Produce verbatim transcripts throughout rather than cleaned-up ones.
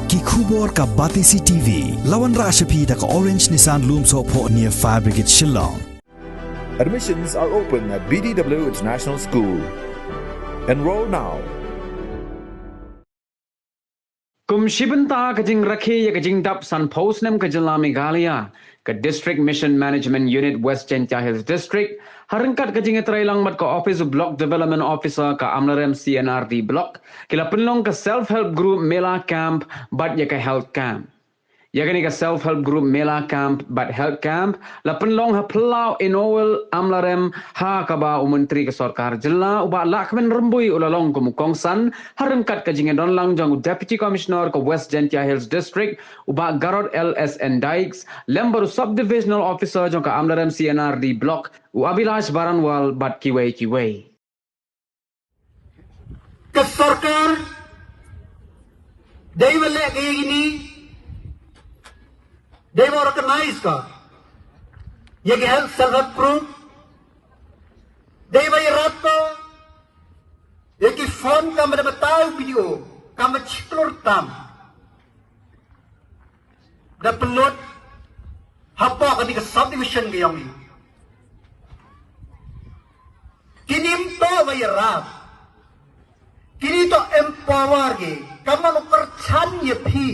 Ki khubor ka Batesi T V. La wanrah sha phi da ka Orange Nissan Lumsohphoh near Fire Brigade Shillong. Admissions are open at B D W International School. Enroll now. Kum shi bynta ka jingrakhe ïa ka jingdap sanphew snem ka jylla Meghalaya, ka District Mission Management Unit West Jaintia Hills District, ha ryngkat ka jingïatreilang bad ka Office of Block Development Officer ka Amlarem C and R D Block, ki la pynlong ka Self Help Group Mela Camp bad ïa ka Health Camp. Ïa kane ka Self Help Group Mela Camp bad Health Camp la pynlong ha phyllaw Inowal Amlarem, ha kaba u Myntri ka Sorkar Jylla u Bah Lahkmen Rymbui u la long kum u kongsan, ha ryngkat ka jingïadonlang jong u Deputy Commissioner ka West Jaintia Hills District u Bah Garod L S N Dykes, lem bad u Sub Divisional Officer jong ka Amlarem C and R D Block u Abhilash Baranwal bad kiwei kiwei. Ka sorkar dei ba leh ka ïa kine, dei ba recognize ka ïa ki health self help group, dei ba ïarap ka ïa ki form, kam da batai u B D O, kam da chi klur tam da pynlut hapoh kane ka subdivision ka ïong i. Kine ym toh ba ïarap, kine toh empower ki. Kam mano kyrchan ïa phi,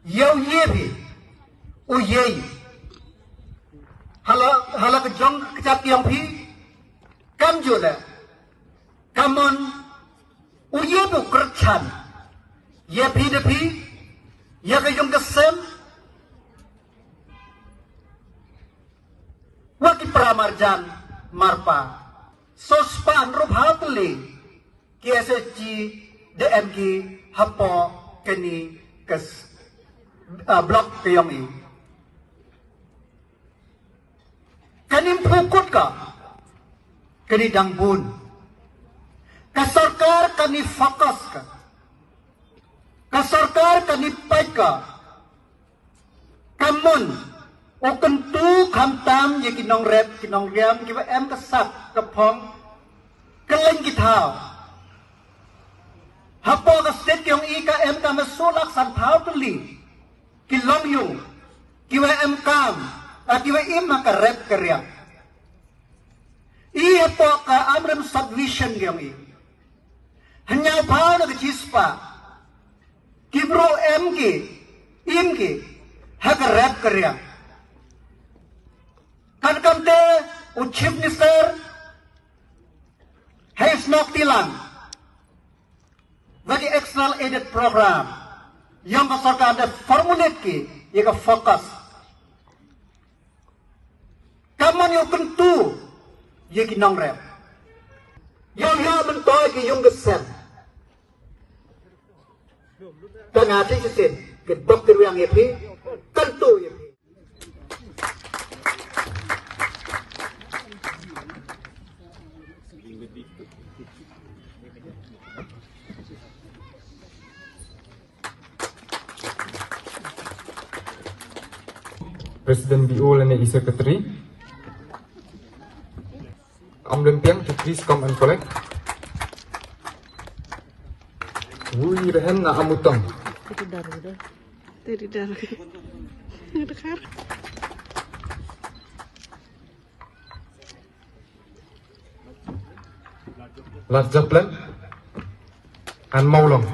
ïa u ïa phi, u ïa i. Hala, hala ka jong ka jait ka ïong phi, kam ju leh. Kam mon u ïa phi u kyrchan ïa phi da phi, ïa ka ïong ka sem, wa ki para marjan marpa. Sospah rup ha tylli ki S H G da em ki hapoh kane ka s-, ah, block ka ïong i. Kane ym pukut ka, kane dang bun. Ka sorkar kane focus ka, ka sorkar kane peit ka. Ka mon u kyntu khamtam ïa ki nongrep ki nongriam kiba em ka sap ka phong, ka leng ki thaw. Hapoh ka state ka ïong i ka em ka ma shu lak san thaw tylli ki long ïung kiwa em kam, ah, kiwa im ha ka rep ka riang. I hapoh ka Amlarem subdivision ka ïong i, hynñiaw phaw na ka chispah ki bru em ki, im ki ha ka rep ka riang. Kan kam te u Chief Minister hei snoh tilang wa ki external aided program ïong ka sorkar da formulate ki ïa ka focus. Ka mon ïa u kyntu ïa ki nongrep, ïa u ïa myntoi ki ïung ki sem. Ka nga ti shisien ki bok ki riang ïa phi, kyntu ïa phi. President B O lane i secretary. Om Limpiang to please come and collect. Wui Rehen na Amutong. Tiri dar. Tiri dar. Ngedekhar. Lad Japlan and Mawlong.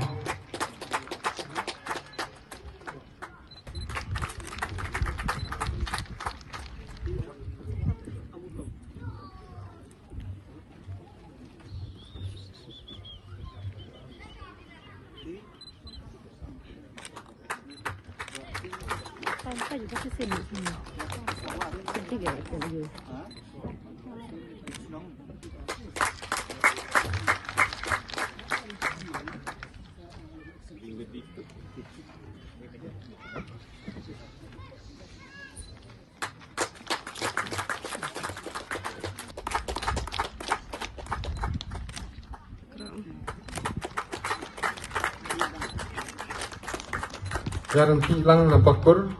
Yaran pi lang na Pakur.